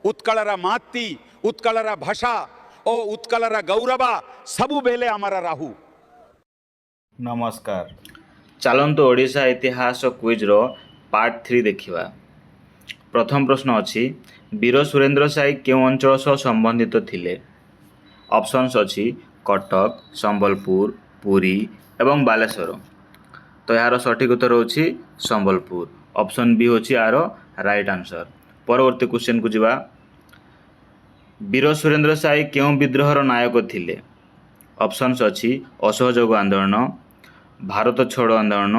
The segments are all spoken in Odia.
ଉତ୍କଳର ମାଟି, ଉତ୍କଳର ଭାଷା ଓ ଉତ୍କଳର ଗୌରବ ସବୁବେଳେ ଆମର ରହୁ। ନମସ୍କାର। ଚାଲନ୍ତୁ, ଓଡ଼ିଶା ଇତିହାସ କୁଇଜ୍ର ପାର୍ଟ 3 ଦେଖିବା। ପ୍ରଥମ ପ୍ରଶ୍ନ ଅଛି, ବୀର ସୁରେନ୍ଦ୍ର ସାଏ କେଉଁ ଅଞ୍ଚଳ ସହ ସମ୍ବନ୍ଧିତ ଥିଲେ? ଅପସନ୍ସ ଅଛି କଟକ, ସମ୍ବଲପୁର, ପୁରୀ ଏବଂ ବାଲେଶ୍ୱର। ତ ଏହାର ସଠିକ୍ ଉତ୍ତର ହେଉଛି ସମ୍ବଲପୁର। ଅପସନ୍ ବି ହେଉଛି ଏହାର ରାଇଟ୍ ଆନ୍ସର୍। ପରବର୍ତ୍ତୀ କ୍ୱେଶ୍ଚନ୍କୁ ଯିବା। ବୀର ସୁରେନ୍ଦ୍ର ସାଏ କେଉଁ ବିଦ୍ରୋହର ନାୟକ ଥିଲେ? ଅପସନ୍ସ ଅଛି ଅସହଯୋଗ ଆନ୍ଦୋଳନ, ଭାରତ ଛାଡ଼ ଆନ୍ଦୋଳନ,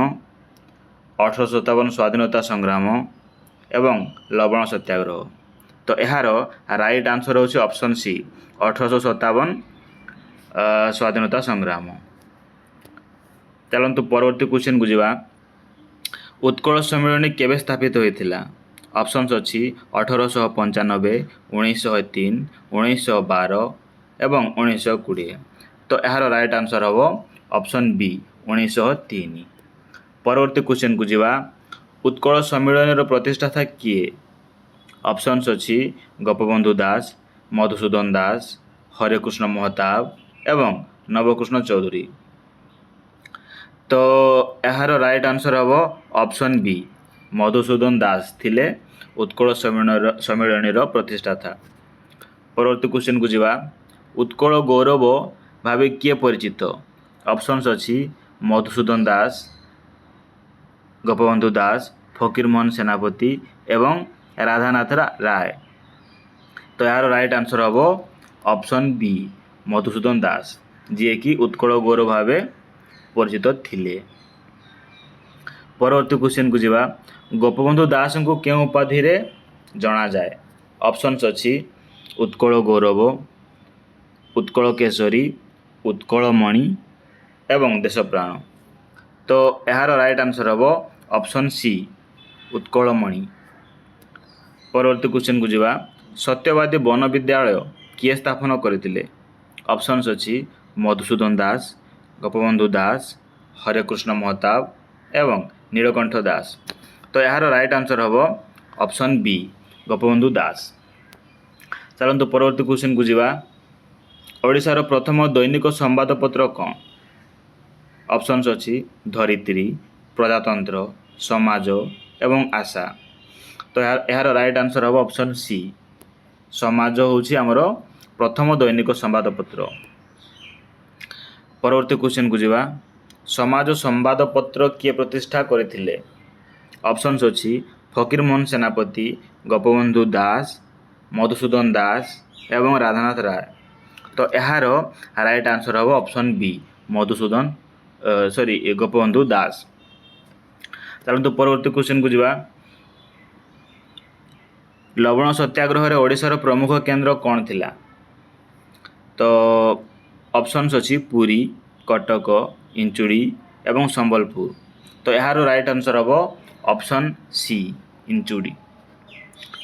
1857 ସ୍ୱାଧୀନତା ସଂଗ୍ରାମ ଏବଂ ଲବଣ ସତ୍ୟାଗ୍ରହ। ତ ଏହାର ରାଇଟ୍ ଆନ୍ସର୍ ହେଉଛି ଅପସନ୍ ସି, 1857 ସ୍ୱାଧୀନତା ସଂଗ୍ରାମ। ଚାଲନ୍ତୁ, ପରବର୍ତ୍ତୀ କ୍ୱେଶ୍ଚନ୍କୁ ଯିବା। ଉତ୍କଳ ସମ୍ମିଳନୀ କେବେ ସ୍ଥାପିତ ହୋଇଥିଲା? ଅପସନ୍ସ ଅଛି 1895, 1903, 1912 ଏବଂ 1920। ତ ଏହାର ରାଇଟ୍ ଆନ୍ସର୍ ହେବ ଅପସନ୍ ବି, 1903। ପରବର୍ତ୍ତୀ କ୍ୱେଶ୍ଚନ୍କୁ ଯିବା। ଉତ୍କଳ ସମ୍ମିଳନୀର ପ୍ରତିଷ୍ଠାତା କିଏ? ଅପସନ୍ସ ଅଛି ଗୋପବନ୍ଧୁ ଦାସ, ମଧୁସୂଦନ ଦାସ, ହରେକୃଷ୍ଣ ମହତାବ ଏବଂ ନବକୃଷ୍ଣ ଚୌଧୁରୀ। ତ ଏହାର ରାଇଟ୍ ଆନ୍ସର୍ ହେବ ଅପସନ୍ ବି, ମଧୁସୂଦନ ଦାସ ଥିଲେ ଉତ୍କଳ ସମ୍ମିଳନୀର ପ୍ରତିଷ୍ଠାତା। ପରବର୍ତ୍ତୀ କ୍ୱେଶ୍ଚନ୍କୁ ଯିବା। ଉତ୍କଳ ଗୌରବ ଭାବେ କିଏ ପରିଚିତ? ଅପସନ୍ସ ଅଛି ମଧୁସୂଦନ ଦାସ, ଗୋପବନ୍ଧୁ ଦାସ, ଫକୀରମୋହନ ସେନାପତି ଏବଂ ରାଧାନାଥ ରାୟ। ତ ଏହାର ରାଇଟ୍ ଆନ୍ସର୍ ହେବ ଅପସନ୍ ବି, ମଧୁସୂଦନ ଦାସ, ଯିଏକି ଉତ୍କଳ ଗୌରବ ଭାବେ ପରିଚିତ ଥିଲେ। ପରବର୍ତ୍ତୀ କ୍ୱେଶ୍ଚନ୍କୁ ଯିବା। ଗୋପବନ୍ଧୁ ଦାସଙ୍କୁ କେଉଁ ଉପାଧିରେ ଜଣାଯାଏ? ଅପସନ୍ସ ଅଛି ଉତ୍କଳ ଗୌରବ, ଉତ୍କଳ କେଶରୀ, ଉତ୍କଳମଣି ଏବଂ ଦେଶପ୍ରାଣ। ତ ଏହାର ରାଇଟ୍ ଆନ୍ସର୍ ହେବ ଅପସନ୍ ସି, ଉତ୍କଳମଣି। ପରବର୍ତ୍ତୀ କ୍ୱେଶ୍ଚନ୍କୁ ଯିବା। ସତ୍ୟବାଦୀ ବନ ବିଦ୍ୟାଳୟ କିଏ ସ୍ଥାପନ କରିଥିଲେ? ଅପସନ୍ସ ଅଛି ମଧୁସୂଦନ ଦାସ, ଗୋପବନ୍ଧୁ ଦାସ, ହରେକୃଷ୍ଣ ମହତାବ ଏବଂ ନୀଳକଣ୍ଠ ଦାସ। ତ ଏହାର ରାଇଟ୍ ଆନ୍ସର୍ ହେବ ଅପସନ୍ ବି, ଗୋପବନ୍ଧୁ ଦାସ। ଚାଲନ୍ତୁ, ପରବର୍ତ୍ତୀ କ୍ୱେଶ୍ଚନ୍କୁ ଯିବା। ଓଡ଼ିଶାର ପ୍ରଥମ ଦୈନିକ ସମ୍ବାଦପତ୍ର କ'ଣ? ଅପସନ୍ସ ଅଛି ଧରିତ୍ରୀ, ପ୍ରଜାତନ୍ତ୍ର, ସମାଜ ଏବଂ ଆଶା। ତ ଏହାର ରାଇଟ୍ ଆନ୍ସର୍ ହେବ ଅପସନ୍ ସି, ସମାଜ ହେଉଛି ଆମର ପ୍ରଥମ ଦୈନିକ ସମ୍ବାଦପତ୍ର। ପରବର୍ତ୍ତୀ କ୍ୱେଶ୍ଚନ୍କୁ ଯିବା। ସମାଜ ସମ୍ବାଦପତ୍ର କିଏ ପ୍ରତିଷ୍ଠା କରିଥିଲେ? ଅପସନ୍ସ ଅଛି ଫକୀରମୋହନ ସେନାପତି, ଗୋପବନ୍ଧୁ ଦାସ, ମଧୁସୂଦନ ଦାସ ଏବଂ ରାଧାନାଥ ରାୟ। ତ ଏହାର ରାଇଟ୍ ଆନ୍ସର୍ ହେବ ଅପସନ୍ ବି, ମଧୁସୂଦନ ସରି ଗୋପବନ୍ଧୁ ଦାସ। ଚାଲନ୍ତୁ, ପରବର୍ତ୍ତୀ କ୍ୱେଶ୍ଚନ୍କୁ ଯିବା। ଲବଣ ସତ୍ୟାଗ୍ରହରେ ଓଡ଼ିଶାର ପ୍ରମୁଖ କେନ୍ଦ୍ର କ'ଣ ଥିଲା? ତ ଅପସନ୍ସ ଅଛି ପୁରୀ, କଟକ, ଇଞ୍ଚୁଡ଼ି ଏବଂ ସମ୍ବଲପୁର। ତ ଏହାର ରାଇଟ୍ ଆନ୍ସର୍ ହେବ ଅପସନ୍ ସି, ଇଞ୍ଚୁଡ଼ି।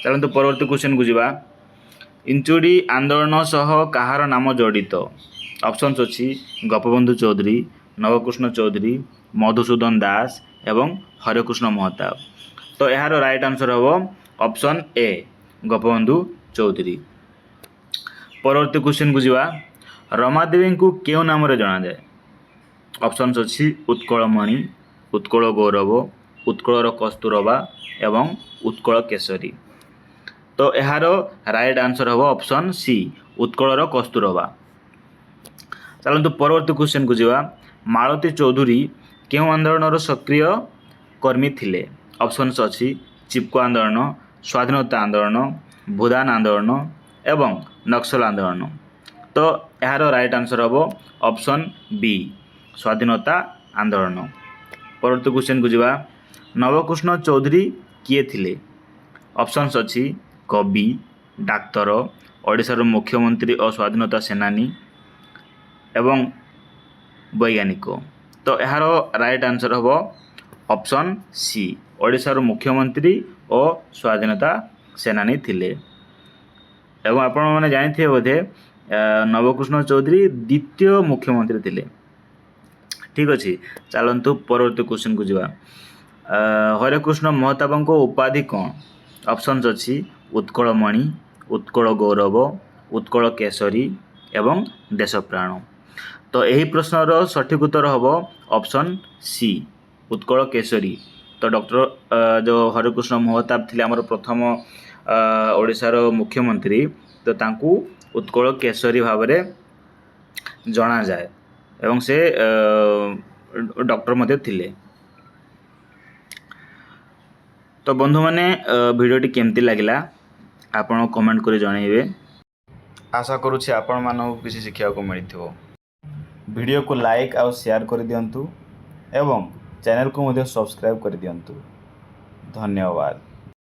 ଚାଲନ୍ତୁ, ପରବର୍ତ୍ତୀ କ୍ୱେଶ୍ଚନ୍କୁ ଯିବା। ଇଞ୍ଚୁଡ଼ି ଆନ୍ଦୋଳନ ସହ କାହାର ନାମ ଜଡ଼ିତ? ଅପସନ୍ସ ଅଛି ଗୋପବନ୍ଧୁ ଚୌଧୁରୀ, ନବକୃଷ୍ଣ ଚୌଧୁରୀ, ମଧୁସୂଦନ ଦାସ ଏବଂ ହରେକୃଷ୍ଣ ମହତାବ। ତ ଏହାର ରାଇଟ୍ ଆନ୍ସର୍ ହେବ ଅପସନ୍ ଏ, ଗୋପବନ୍ଧୁ ଚୌଧୁରୀ। ପରବର୍ତ୍ତୀ କ୍ୱେଶ୍ଚନ୍କୁ ଯିବା। ରମାଦେବୀଙ୍କୁ କେଉଁ ନାମରେ ଜଣାଯାଏ? ଅପସନ୍ସ ଅଛି ଉତ୍କଳମଣି, ଉତ୍କଳ ଗୌରବ, ଉତ୍କଳର କସ୍ତୁରବା ଏବଂ ଉତ୍କଳ କେଶରୀ। ତ ଏହାର ରାଇଟ୍ ଆନ୍ସର୍ ହେବ ଅପସନ୍ ସି, ଉତ୍କଳର କସ୍ତୁରବା। ଚାଲନ୍ତୁ, ପରବର୍ତ୍ତୀ କ୍ୱେଶ୍ଚନ୍କୁ ଯିବା। ମାଳତୀ ଚୌଧୁରୀ କେଉଁ ଆନ୍ଦୋଳନର ସକ୍ରିୟ କର୍ମୀ ଥିଲେ? ଅପସନ୍ସ ଅଛି ଚିପକୋ ଆନ୍ଦୋଳନ, ସ୍ୱାଧୀନତା ଆନ୍ଦୋଳନ, ଭୂଦାନ ଆନ୍ଦୋଳନ ଏବଂ ନକ୍ସଲ ଆନ୍ଦୋଳନ। ତ ଏହାର ରାଇଟ୍ ଆନ୍ସର୍ ହେବ ଅପସନ୍ ବି, ସ୍ୱାଧୀନତା ଆନ୍ଦୋଳନ। ପରବର୍ତ୍ତୀ କ୍ୱେଶ୍ଚନ୍କୁ ଯିବା। ନବକୃଷ୍ଣ ଚୌଧୁରୀ କିଏ ଥିଲେ? ଅପସନ୍ସ ଅଛି କବି, ଡାକ୍ତର, ଓଡ଼ିଶାର ମୁଖ୍ୟମନ୍ତ୍ରୀ ଓ ସ୍ୱାଧୀନତା ସେନାନୀ ଏବଂ ବୈଜ୍ଞାନିକ। ତ ଏହାର ରାଇଟ୍ ଆନ୍ସର୍ ହେବ ଅପସନ୍ ସି, ଓଡ଼ିଶାର ମୁଖ୍ୟମନ୍ତ୍ରୀ ଓ ସ୍ୱାଧୀନତା ସେନାନୀ ଥିଲେ। ଏବଂ ଆପଣମାନେ ଜାଣିଥିବେ ବୋଧେ, ନବକୃଷ୍ଣ ଚୌଧୁରୀ ଦ୍ୱିତୀୟ ମୁଖ୍ୟମନ୍ତ୍ରୀ ଥିଲେ। ଠିକ୍ ଅଛି, ଚାଲନ୍ତୁ, ପରବର୍ତ୍ତୀ କ୍ୱେଶ୍ଚନ୍କୁ ଯିବା। ହରେକୃଷ୍ଣ ମହତାବଙ୍କ ଉପାଧି କ'ଣ? ଅପସନ୍ସ ଅଛି ଉତ୍କଳମଣି, ଉତ୍କଳ ଗୌରବ, ଉତ୍କଳ କେଶରୀ ଏବଂ ଦେଶପ୍ରାଣ। ତ ଏହି ପ୍ରଶ୍ନର ସଠିକ୍ ଉତ୍ତର ହେବ ଅପସନ୍ ସି, ଉତ୍କଳ କେଶରୀ। ତ ଡକ୍ଟର ଯେଉଁ ହରେକୃଷ୍ଣ ମହତାବ ଥିଲେ ଆମର ପ୍ରଥମ ଓଡ଼ିଶାର ମୁଖ୍ୟମନ୍ତ୍ରୀ, ତ ତାଙ୍କୁ ଉତ୍କଳ କେଶରୀ ଭାବରେ ଜଣାଯାଏ ଏବଂ ସେ ଡକ୍ଟର ମଧ୍ୟ ଥିଲେ। ତ ବନ୍ଧୁମାନେ, ଭିଡ଼ିଓଟି କେମିତି ଲାଗିଲା ଆପଣ କମେଣ୍ଟ କରି ଜଣାଇବେ। ଆଶା କରୁଛି ଆପଣମାନଙ୍କୁ କିଛି ଶିଖିବାକୁ ମିଳିଥିବ। ଭିଡ଼ିଓକୁ ଲାଇକ୍ ଆଉ ସେୟାର କରିଦିଅନ୍ତୁ ଏବଂ ଚ୍ୟାନେଲକୁ ମଧ୍ୟ ସବସ୍କ୍ରାଇବ୍ କରିଦିଅନ୍ତୁ। ଧନ୍ୟବାଦ।